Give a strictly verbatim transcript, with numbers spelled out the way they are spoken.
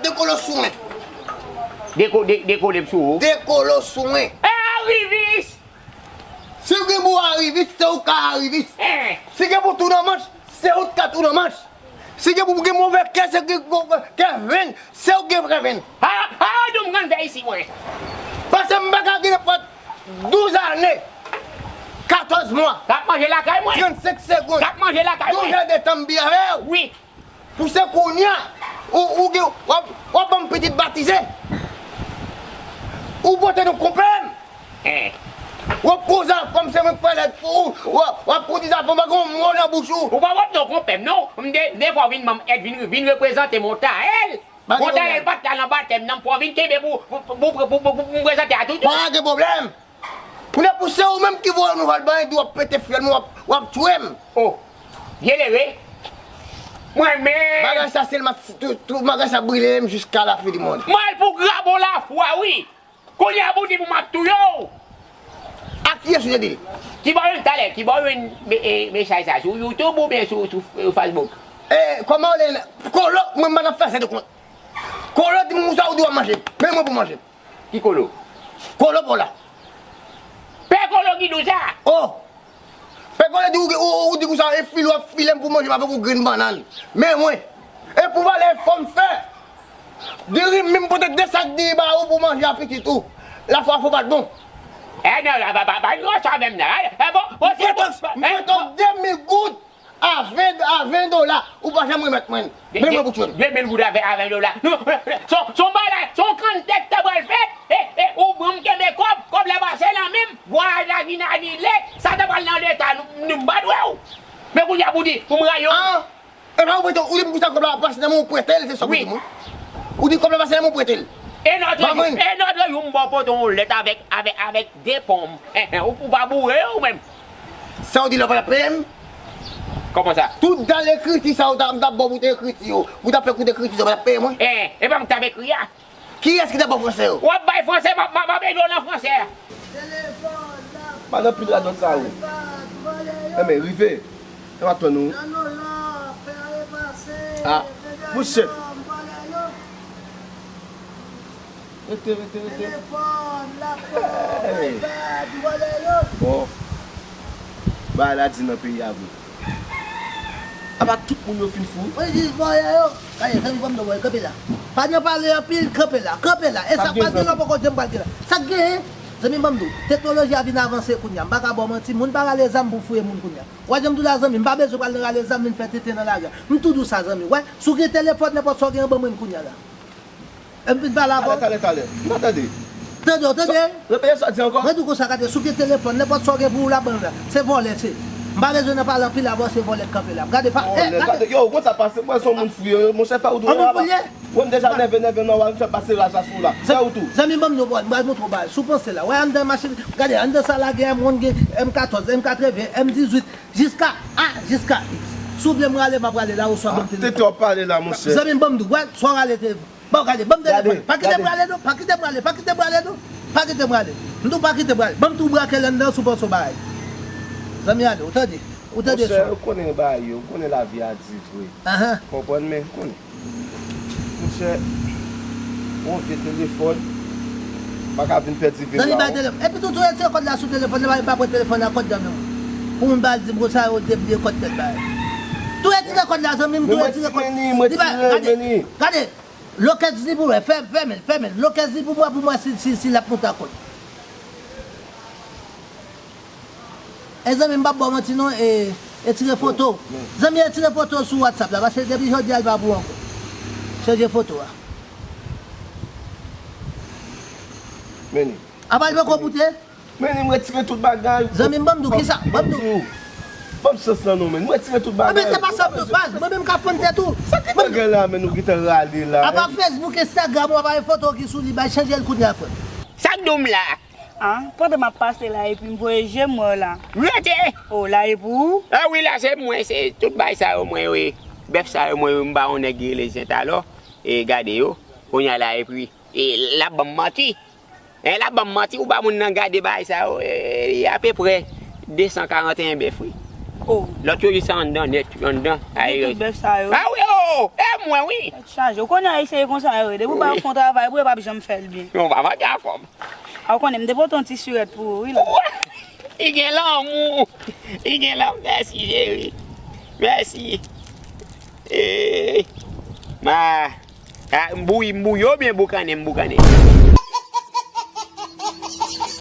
Dekolo sou mwen. Deko, de, dekole m sou ou. Dekolo sou mwen. E arivis! Si w gen pou arivis, se ou k arivis. Eh. Si gen pou tou nan manch, se ou k ka tou nan manch. Si gen pou gen move kè, se gen move kè venn, se ou k gen vrè venn. Ha, ha, nou m konn fè isi mwen. Paske m pa ka gen nenpòt douz ane, katòz mwa, k ap manje lakay mwen, trannsenk segonn, k ap manje lakay mwen, douz è de tan m bi avè w. Wi. Pou se kounye a, ou, ou gen, w ap, w ap ban m pitit batize. Ou pote non konpè m. Eh. W ap koze avè m, se mwen k fè lèt pou ou. W ap, w ap koze avè m, pa gen yon mo nan bouch ou. Ou pa pot non konpè m, non. M de, de fwa w vin ban m èd, vin, vin reprezante Montayèl. Montayèl pa t la nan batèm nan, m fè w vin kenbe pou, pou, pou m prezante a tout. Pa gen pwoblèm. Kounye a pou se ou menm ki voye nou al ban Edi, w ap pete fyèl mwen, w ap, w ap tchwe m. Oh, byen leve. Mwen menm. Bagay sa sèlman, tout, tout bagay sa brile m jiska lafen di mond. Mwen al pou grabon lafwa, wi. Kounye a pou di pou m ap touye w. A kiyès ou te di? Kibò w jwenn talè, kibò w jwenn me-, e, mesaj sa? Sou YouTube oubyen sou, sou, e, Facebook? E, kòman w le, Kolo, mwen m pa nan fè sa de kont. Kolo di m konsa ou di w ap manje. Men mwen pou manje. Ki Kolo? Kolo pa w la. Pè Kolo ki di w sa? Oh! Pè Kolo di ou, ou, ou di konsa, e file w ap file m pou manje m avèk yon grenn bannann. Men mwen. E pou valè fò m fè. Diri m, m pote de sak diri ba ou pou manje a pitit ou. Lafwa fò pa t bon. E non, pa, pa, pa, pa, non, sa menm nan. E, e, bon, bon, se bon. M fè de mil goud. A ven, a ven dola, ou pa janm remèt mwen. Men mwen pou tchwe m. De mil goud a ven, a ven dola. Non, se, se yon bagay, se yon kanntèt ta pral fèt. E, e, ou pran m kenbe kòb, kòb la pase nan men m, vwayaj la vin anile, sa ta pral nan leta, nou, nou m pa dwe w. Men kounye a pou di, pou m rayi w. Ah, e pa ou prete, ou di m konsa kòb la pase nan men w, ou prete l, se sa w di m, wi. Ou di kòb la pase nan men w, ou prete l. E nòtre jou, e nòtre jou, m ba w pote yon lèt avèk, avèk, avèk de ponm. Hen, hen, ou, ou pa boure ou menm. Sa w di la, w pa t ap peye m? Kòman sa? Tout dan lekriti sa w ta, m t ap ba w pou te ekriti yo. Pou w t ap fè kout ekriti sa, w pa t ap peye mwen? Eh, e pa m k t ap ekri a. Kiyès ki t ap ba w fransè yo? W ap bay fransè, m ap, m ap, m ap ede w nan fransè a. Pa nan pil radòt sa yo. Enben, rive. Yo pa tann ou. Ah, mouche. Rete, rete, rete. Telefòn, laptòp, iPad, vòlè yo. Bon. Bagay la di nan peyi a vre. Apa tout moun yo fin fou? Wi, jis vòlè yo. Gade, zanmi, ban m do, kanpe la. Pa nan pale anpil, kanpe la, kanpe la. E sa k pral gen la, poko janm pral gen la. Sa k genyen? Zanmi, ban m do. Teknoloji a vin avanse kounye a. M pa ka ba w manti, moun pa rale zam pou fouye moun kounye a. W a janm di w la, zanmi, m pa bezwen pral rale zam vin fè tenten nan lari a. M tou di w sa, zanmi. Wè, si w gen telefòn, nenpòt sa w gen, ban mwen l kounye a la. E m fin pale avè w. Talè, talè, talè. M pa tande. Tande, w tande? Repete sa w di ankò. Mwen di w konsa, gade, si w gen telefòn, nenpòt sa w gen pou w la, ban m la. Se vòlè, se. M pa bezwen nan pale anpil avè w, se vòlè k kanpe la. Gade, pa, eh, gade. Yo, konn sa pase, mwen se yon moun fou, yo, monchè, fè ou tou. Yon moun fou l ye? Mwen m deja nève, nève, non, w ap fè pase raj la sou la. Fè ou tou. Zanmi, ban m yon, ban m yon twò bagay. Si w panse la, wè, anndan machin, gade, anndan sa la gen M on, gen M katòz, M katreven, M dizuit, jiska A, jiska X. Si w vle m rale, m ap rale la, oswa ban m telefòn. Tete w ap pale la, monchè. Zanmi m, ban m di w, wè, swa w rale telefòn. Bon, gade, ban m telefòn. Pa kite m rale, non. Pa kite m rale, pa kite m rale, non. Pa kite m rale. M di w pa kite m rale. Ban m tou brake l anndan sou panse w bagay. Zanmi, ale, ou tande? Ou tande sa? Monchè, ou konnen bagay yo, ou konnen lavi a di vre. Ahan. Konprann, men, ou konnen. Monchè, yon vye telefòn, pa ka vin pèdi vi w la, non. Zanmi, bay telefòn. Epi tou, tou retire kòd la sou telefòn, li pa, li pa pran telefòn la, kòd la menm. Pou moun pa al di m konsa, yo debliye kòd tèt bagay. Tou retire kòd la, zanmi m, tou retire kòd. Men mwen retire, men li, mwen retire, men li. Gade, gade. Lokèz li pou wè, fè, fèmen l, fèmen l. Lokèz li pou m wè, pou m wè si, si, si l ap monte akò l. E zanmi, m p ap ba w manti non, e, e tire foto. Zanmi, e tire foto sou WhatsApp la, paske depi jodi a, l pa pou w ankò. Chanje foto a. Men li. Apa l poko moute? Men li, m retire tout bagay. Zanmi m, ban m di w kisa? Ban m di w. Ban m sans lan non, men. M retire tout bagay. Anben, se pa sa m di w, baz. Mwen menm k ap fann tèt ou. Sa ki te gen la, men, nou gentan rale la, apa Facebook, Instagram, w ap bay foto ki sou li, bay chanje l kounye a, frè m. Sa k di w m la? Ah, pandan m ap pase la, epi m voye je m wè w la. Rete! Oh, la e pou ou? Ah wi, la se mwen, se tout bagay sa yo mwen, wi. Bèf sa yo mwen, wi, m ba yon nèg ki rele Zen Talò. E gade yo, kounye a la, epi, e l ap ban m manti. Hein, l ap ban m manti, ou ba moun nan gade bagay sa yo, e, e apeprè de san karanteyen bèf, wi. Oh. Lòt yo jis anndan nèt, anndan. Gen tout bèf sa yo? Ah wi, oh! Oh, e mwen wi. Tèt chaje. Ou konnen Ayisyen e konsa yo ye. Depi w pa fè yon travay pou yo, yo p ap janm fè l byen. Yon papa ki a fòm. A, ou konnen, m te pote yon ti sirèt pou ou, wi la. Li gen lanmou. Li gen lanmou. Mèsi, cheri. Mèsi. Ee. Ma. A, m bouyi, m bouyi oubyen boukannen, m boukannen.